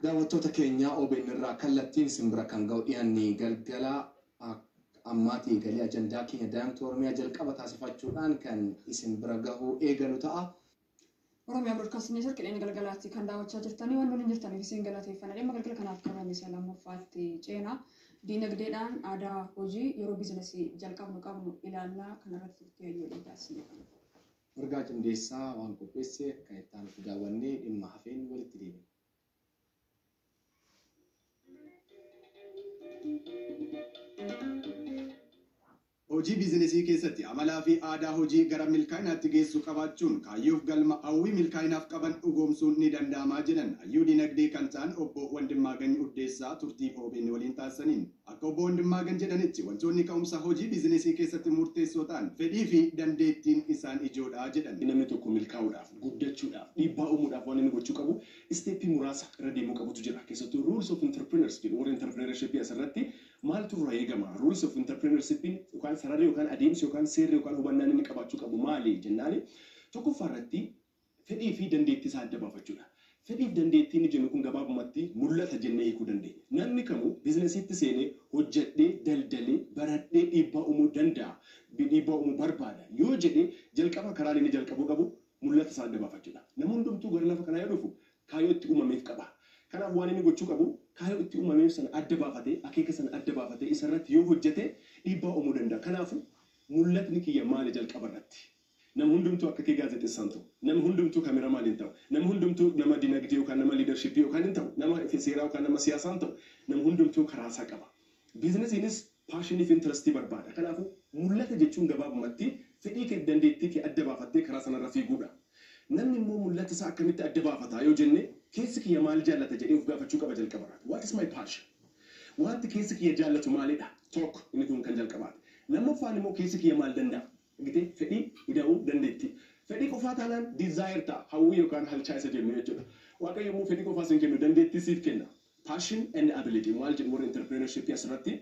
Daawwattoota keenya OBN irraa kallattiin isin bira kan ga'u dhiyaanne galgala ammaatii galii ajandaa keenya daa'imtuu Oromiyaa jalqaba taasifachuudhaan kan isin bira gahuu eegalu ta'a. Oromiyaa Broadcasting Network dhiyaanne galgalaatti kan daawwachaa jirtanii waan waliin jirtaniif isin galateeffanna. Dhimma galgala kanaaf qabame isa lammaffaatti ceenaa. Diinagdeedhaan aadaa hojii yeroo biizinasii jalqabnu qabnu ilaallaa kanarratti turtii hayyoolee taasisne. Mirgaa Cimdeessaa waan qopheesse kan itti aanutti daawwannee dhimma hafeen walitti deebina. Hojii biizinesii keessatti amalaa fi aadaa hojii gara milkaa'inaatti geessu qabaachuun kaayyoof galma hawwii milkaa'inaaf qaban dhugoomsuun ni danda'amaa jedhan hayyuu dinagdee kan ta'an obbo Wandimmaagany Uddeessaa turtii OBN waliin taasisaniin. Akka obbo Wandimmaagany jedhanitti wantoonni ka'umsa hojii biizinesii keessatti murteessoo ta'an fedhii fi dandeettiin isaan ijoodha jedhan. Namni tokko milkaa'uudhaaf, guddachuudhaaf, dhiibbaa uumuudhaaf waan inni gochuu qabu step muraasa irra deemuu qabutu jira. Keessattuu rules of entrepreneurs jedhu warra entrepreneurship asirratti maaltu irraa eegama? Rules of entrepreneurship yookaan sararri yookaan adeemsi yookaan seerri yookaan hubannaan inni qabaachuu qabu maali jennaani tokkoffaa irratti fedhii fi dandeettii isaa adda baafachuudha. Fedhii fi dandeettii inni jennu kun gabaabumatti mul'ata jennee hiikuu dandeenya. Namni kamuu biizinesiitti seenee hojjedhee, daldalee, baradhee dhiibbaa uumuu danda'a, dhiibbaa uumuu barbaada yoo jedhee jalqaba karaan inni jalqabuu qabu mul'ata isaa adda baafachuudha. Namni hundumtuu gara lafa kanaa yoo dhufu kaayyoo itti uumameef qaba. Kanaaf waan inni gochuu qabu kaayyoo itti uumameef sana adda baafatee, akeeka sana adda baafatee isarratti yoo hojjete dhiibbaa uumuu danda'a. Kanaafuu mul'atni kiyya maali jalqaba irratti? Namni hundumtuu akka kee gaazexeessaan ta'u, namni hundumtuu cameraman hin ta'u, namni hundumtuu nama dinagdee yookaan nama leadership yookaan hin ta'u, nama seeraa yookaan nama siyaasaa hin ta'u, namni hundumtuu karaa isaa qaba. Biizinesiinis passion fi interest barbaada. Kanaafuu mul'ata jechuun gabaabumatti fedhii kee dandeettii kee adda baafattee karaa sanarra fiiguudha. Namni immoo mul'ata isaa akkamitti adda baafata yoo jenne keessi kiyya maal jaallata jedhee of gaafachuu qaba jalqaba irratti. What is my passion? Wanti keessi kiyya jaallatu maalidha? Tokko inni kun kan jalqabaati. Lammaffaan immoo keessi kiyya maal danda'a? Gitee fedhii ida'uu dandeettii. Fedhii qofaa taanaan desire ta'a, hawwii yookaan halchaa isa jennu jechuudha. Waaqayyo immoo fedhii qofaa siin kennu dandeettii siif kenna. Passion and ability maal jedhu warri entrepreneurship asirratti.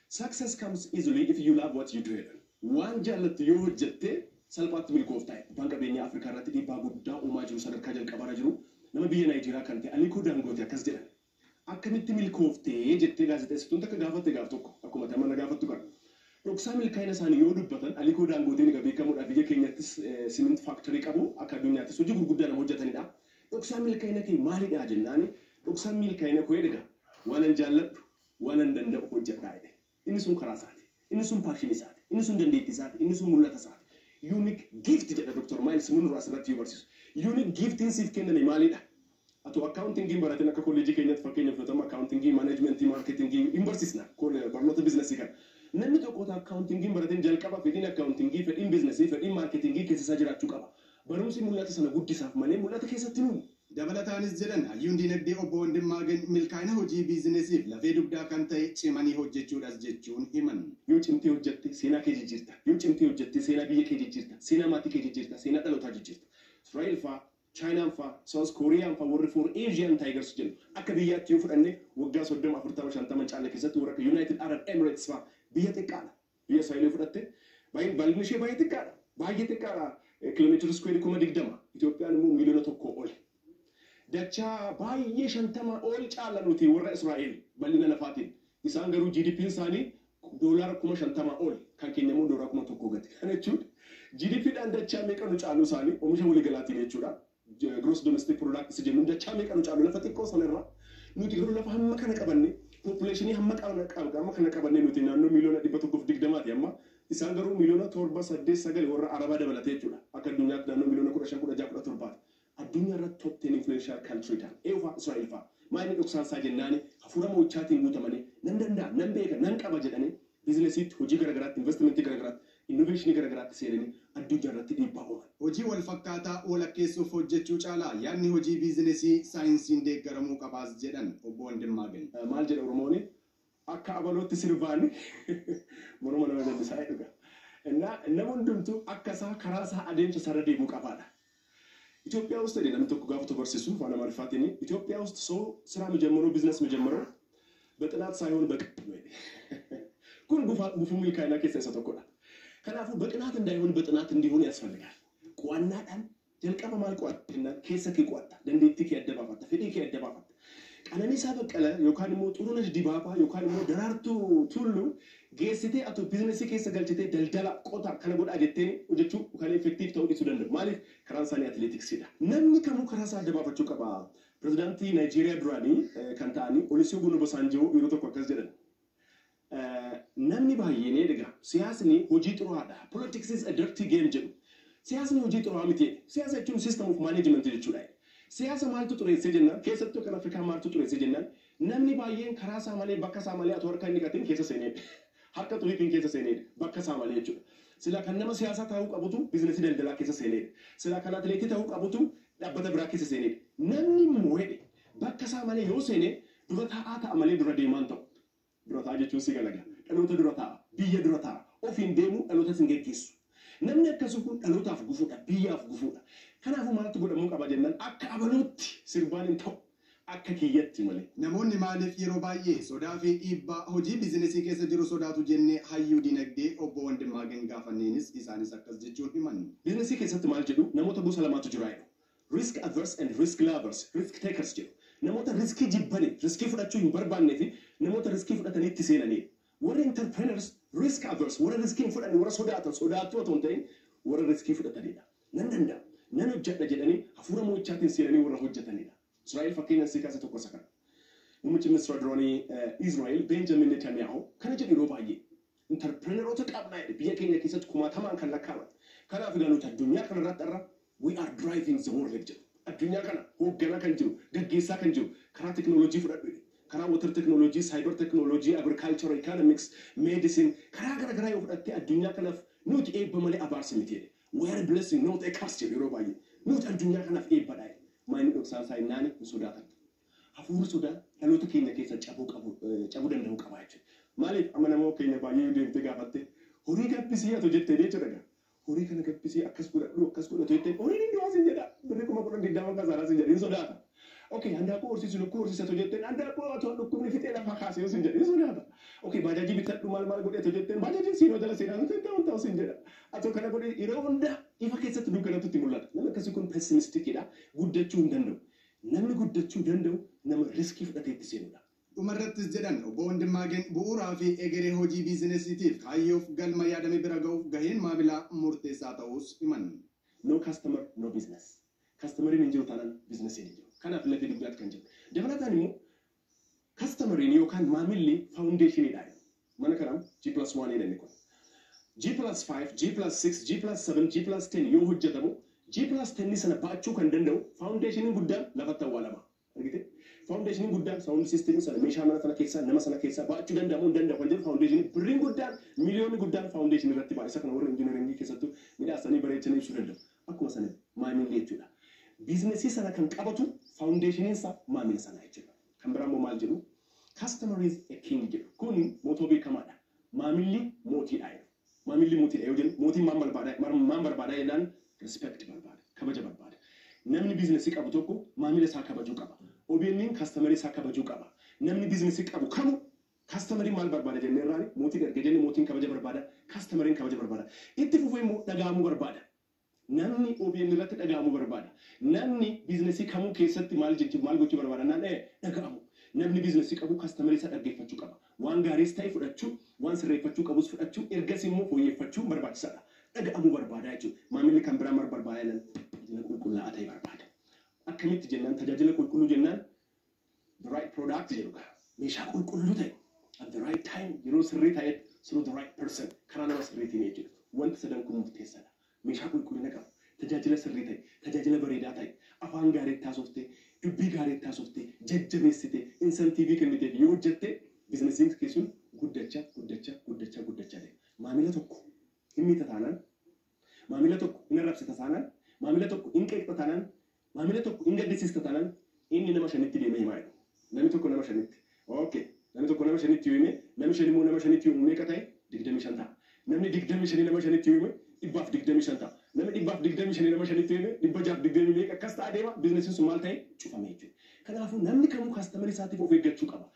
Success comes easily if you love what you do jedhan. Waan jaallattu yoo hojjette salphaatti milkooftaa. Abbaan qabeenyaa Afrikaa irratti dhiibbaa guddaa uumaa jiru sadarkaa jalqabaarra jiru nama biyya Naayijeeriyaa kan ta'e Aliko Dangote akkas jedhan. Akkamitti milkooftee jettee gaazexeessituun takka gaafatte gaaf tokko akkuma tamana gaafattu kana. Dhoksaa milkaa'ina isaanii yoo dubbatan Aliko Dangoteen egaa beekamuudha biyya keenyattis cement factory qabu akka addunyaattis hojii gurguddaa nama hojjetanidha. Dhoksaan milkaa'ina kee maalidha jennaani dhoksaan milkaa'ina koo egaa waanan jaalladhu waanan danda'u hojjedhaa jedhe. Inni sun karaa isaati. Inni sun passion isaati. Inni sun dandeettii isaati. Inni sun mul'ata isaati. Unique gift jedha Dr. Miles Munro asirratti yoo barsiisu. Unique giftiin siif kenname maalidha? Atoo accounting barateen akka kolleejii keenyatti fakkeenya fudhatama accounting, management, marketing hin barsiisna barnoota biizinasii kana. Namni tokko accounting barateen jalqaba fedhiin accounting, fedhiin biizinasii, fedhiin marketing keessa isaa jiraachuu qaba. Barumsi mul'ata sana guddisaaf malee mul'ata keessatti nuumu. Dabalataanis jedhan hayyuun dinagdee obbo Wandimmaagany milkaa'ina hojii biizinesiif lafee dugdaa kan ta'e cimanii hojjechuudhas jechuun himan. Yoo cimtee hojjette seenaa kee jijjiirta. Yoo cimtee hojjette seenaa biyya kee jijjiirta. Seenaa maatii kee jijjiirta. Seenaa dhalootaa jijjiirta. Israa'el fa'aa, Chaayinaan fa'aa, South Kooriyaan fa'aa warri four Asian Tigers jennu akka biyyaatti yoo fudhanne waggaa 30, 40, 50 caala keessatti warra akka United Arab Emirates fa'aa biyya xiqqaadha. Biyya Israa'el yoo fudhatte bal'inni ishee baay'ee xiqqaadha. Baay'ee xiqqaadha. Kiiloomeetira square 20,000. Itoophiyaan immoo 1 miiliyoona oli. Dachaa baay'ee 50 ol caala nuti warra Israa'el bal'ina lafaatiin. Isaan garuu GDP'n isaanii doolaara 50,000 ol kan keenya immoo doolaara 1,000 gati. Kana jechuun GDPdhaan dachaa meeqa nu caalu isaanii oomisha waliigalaatiin jechuudha. Gross domestic product isa jennuun dachaa meeqa nu caalu lafa xiqqoo sanarra nuti garuu lafa hamma kana qabanne population hamma kana qabanne nuti naannoo 120 miiliyoonati amma isaan garuu 7 miiliyoona 8 9 warra Arabaa dabalatee jechuudha. Akka addunyaatti naannoo 15 miiliyoona 16 17ti. Addunyaa irratti top 10 influential country ta'an. Eenyu Israa'el fa'a. Maayini dhoksaan isaa jennaani hafuura mo'ichaatiin guutamanii nan danda'a, nan beeka, nan qaba jedhanii biizinesiitti, hojii garagaraatti, investimentii garagaraatti, innovation garagaraatti seenanii addunyaa irratti dhiibbaa uuman. Hojii wal fakkaataa walakkeessuuf hojjechuu caalaa yaadni hojii biizinesii saayinsiin deeggaramuu qabaas jedhan obbo Wandimmaagany. Maal jedha Oromooni? Akka abalootti sirbaani morma nama jallisaa dhuga. Nama hundumtuu akka isaa karaa isaa adeemsa isaarra deemuu qabaadha. ኢትዮጵያ ውስጥ namni tokko gaafa barsiisu afaan Amaariffaatiin ኢትዮጵያ ውስጥ ሰው ስራ መጀመሩ ቢዝነስ መጀመሩ በጥናት ሳይሆን በቅድ ነው። Kun gufuu milkaa'inaa keessaa isa tokkodha. Kanaafuu በቅናት እንዳይሆን በጥናት እንዲሆን ያስፈልጋል። Qo'annaadhaan jalqaba maal qo'atta jennaan keessa kee qo'atta, dandeettii kee adda baafatta, fedhii kee adda baafatta. Qananiisaa Baqqalaa yookaan immoo Xurunesh Dibaabaa yookaan immoo Daraartuu Tulluu geessitee atu biizinasii keessa galchitee daldala qota kana godhaa jetteen hojjechuu kan effective ta'uu dhiisuu danda'u. Maaliif karaan isaanii atileetiksiidha. Namni kamuu karaa isaa adda baafachuu qaba. Pirezidaantii Naayijeeriyaa duraanii kan ta'anii Olusegun Obasanjoo yeroo tokko akkas jedhan. Namni baay'een egaa siyaasni hojii xuraadha. Politics is a dirty game jedhu. Siyaasni hojii xuraa'aa miti. Siyaasa jechuun system of management jechuudha. Siyaasa maaltu xureessee jennaan keessattuu kan Afrikaa maaltu xureessee jennaan namni baay'een karaa isaa malee bakka isaa malee atoo harka inni qatiin keessa seenedha. Harka xuriitiin keessa seenedha. Bakka isaa malee jechuudha. Sila kan nama siyaasaa ta'uu qabutu biizinasii daldalaa keessa seenedha. Sila kan atileetii ta'uu qabutu dhaabbata biraa keessa seenedha. Namni immoo hedhe bakka isaa malee yoo seene dura taa'aa ta'a malee dura deemaan ta'u. Dura taa'aa jechuun si galaga. Dhaloota dura taa'a. Biyya dura taa'a. Ofiin deemu dhaloota sin geggeessu. Namni akkasii kun dhalootaaf gufuudha, biyyaaf gufuudha. Kanaafuu maaltu godhamuu qaba jennaan akka abaluutti sirbaan hin ta'u akka kiyyatti malee. Namoonni maaliif yeroo baay'ee sodaa fi dhiibbaa hojii biizinasii keessa jiru sodaatu jennee hayyuu dinagdee obbo Wandimmaageen gaafanneenis isaanis akkas jechuun himan. Biizinasii keessatti maal jedhu namoota gosa lamaatu jira jedhu. Risk averse and risk lovers, risk takers jedhu. Namoota riskii jibbanii, riskii fudhachuu hin barbaannee fi namoota riskii fudhatanii itti seenanii. Warri entrepreneurs risk averse, warra riskii hin fudhanne, warra sodaatan, sodaattuu otoo hin ta'in warra riskii fudhatanidha. Nan danda'a, nan hojjedha jedhanii hafuura mo'ichaatiin seenanii warra hojjetanidha. Israa'el fakkeenya si kaase tokko isa kana. Muummichi ministeera duraanii Israa'el Benjamin Netanyahu kana jedhu yeroo baay'ee entrepreneurota qabna jedhe biyya keenya keessatti kumaatamaan kan lakkaa'aman. Kanaaf egaa nuti addunyaa kanarratti har'a we are driving the world jedhu. Addunyaa kana hoogganaa kan jiru, gaggeessaa kan jiru karaa teknooloojii fudhadhu jedhe. Karaa water technology, cyber technology, agriculture, economics, medicine karaa gara garaa yoo fudhatte addunyaa kanaaf nuti eebba malee abaarsa miti jedhe. We are a blessing, not a curse jedhu yeroo baay'ee. Nuti addunyaa kanaaf eebbadha jedhe. Maayini dhoksaan isaa hinnaani hin sodaatan. Hafuurri sodaa dhaloota keenya keessa cabuu qabu cabuu danda'u qaba jechuudha. Maaliif amma namoo keenya baay'ee deemtee gaafatte horii gabbisii atu jettee jechuudha. Horii kana gabbisii akkas godhadhu akkas godhatu jettee horiin hin du'aa sin jedha. Birri 10,020 kasaaraa sin jedha hin sodaata. Okay, handaaqqoo horsiisu lukkuu horsiisatu jetteen handaaqqoo atoo dhukkubni fixee lafaa kaasee sin jedha hin sodaata. Okay, baajaajii bitadhu maal maal godhe atoo jetteen baajaajiin siinoo jala seenaa nuti ta'u ta'u sin jedha. Atoo kana godhe yeroo hunda ifa keessatti dukkanatu itti mul'ata. Namni akkasii kun pessimistic dha. Guddachuu hin danda'u. Namni guddachuu danda'u nama riskii fudhatee itti seenudha. Dhumarrattis jedhan obbo Wandimmaageen bu'uuraa fi egeree hojii biizinesiitiif kaayyoof galma yaadame bira ga'uuf gaheen maamilaa murteessaa ta'us himan. No customer, no business. Customeriin hin jiru taanaan biizinesiin hin jiru. Kanaaf lafee dugdaatti kan jiru. Dabalataan immoo customeriin yookaan maamilli foundationiidha. Mana kanaan G+1 jedhani kun. G+5, G+6, G+7, G+10 yoo hojjetamu G+10 sana baachuu kan danda'u foundationiin guddaan lafatti awwaalama. Argite? Foundationiin guddaan sound system sana meeshaa mana sana keessaa nama sana keessaa baachuu danda'amu hin danda'u kan jedhu foundationii birriin guddaan miliyoonni guddaan foundationii irratti ba'a. Isa kana warra injineringii keessattuu midhaasanii bareechanii ibsuu danda'u. Akkuma sana maamilli jechuudha. Biizinasii sana kan qabatu foundationiin isaa maamila sana jechuudha. Kan biraa immoo maal jedhu? Customer is a king jedhu. Kun motto beekamaadha. Maamilli mootiidha jedhu. Maamilli mootiidha yoo jennu mootiin maal barbaada maal barbaada jennaan respect barbaada, kabaja barbaada. Namni biizinasii qabu tokko maamila isaa kabajuu qaba. OBN'n customerii isaa kabajuu qaba. Namni biizinasii qabu kamu customerii maal barbaada jennee irraani mootiin erga jenne mootiin kabaja barbaada, customeriin kabaja barbaada. Itti fufee immoo dhaga'amuu barbaada. Namni OBN irratti dhaga'amuu barbaada. Namni biizinasii kamuu keessatti maal jechuu maal gochuu barbaada naan dhaga'amu. Namni biizinasii qabu customerii isaa dhaggeeffachuu qaba. Waan gaariis ta'e fudhachuu, waan sirreeffachuu qabus fudhachuu, ergasii immoo fooyyeffachuu barbaachisaadha. Dhaga'amuu barbaada jechuudha. Maamilli kan biraa maal barbaada jennaan tajaajila qulqullaa'aa ta'e barbaada. Akkamitti jennaan tajaajila qulqulluu jennaan the right product jedhu gaa. Meeshaa qulqulluu ta'e at the right time yeroo sirrii ta'etti through the right person karaa nama sirriitiin jechuudha. Wanti sadan kun murteessaadha. Meeshaa qulqullina qabu, tajaajila sirrii ta'e, tajaajila bareedaa ta'e, afaan gaariitti haasoftee, dubbii gaariitti haasoftee, jajjabeessitee, incentive kenniteef yoo hojjette biizinasiin keessuun guddachaa guddachaa guddachaa guddachaa deema. Maamila tokko hin miita taanaan, maamila tokko hin arrabsita taanaan, maamila tokko hin qeeqxa taanaan, maamila tokko hin gaddisiista taanaan inni nama shanitti deemee himaa jedhu. Namni tokko nama shanitti. Okay. Namni tokko nama shanitti yoo hime, namni shan immoo nama shanitti yoo meeqa ta'e? 25 ta'a. Namni 25 nama shanitti yoo hime 125 ta'a. Namni 125 nama shanitti yoo hime 620 meeqa akkas ta'a deema biizinasiin sun maal ta'e? Cufame jechuudha. Kanaafuu namni kamuu customerii isaatiif of eeggachuu qaba.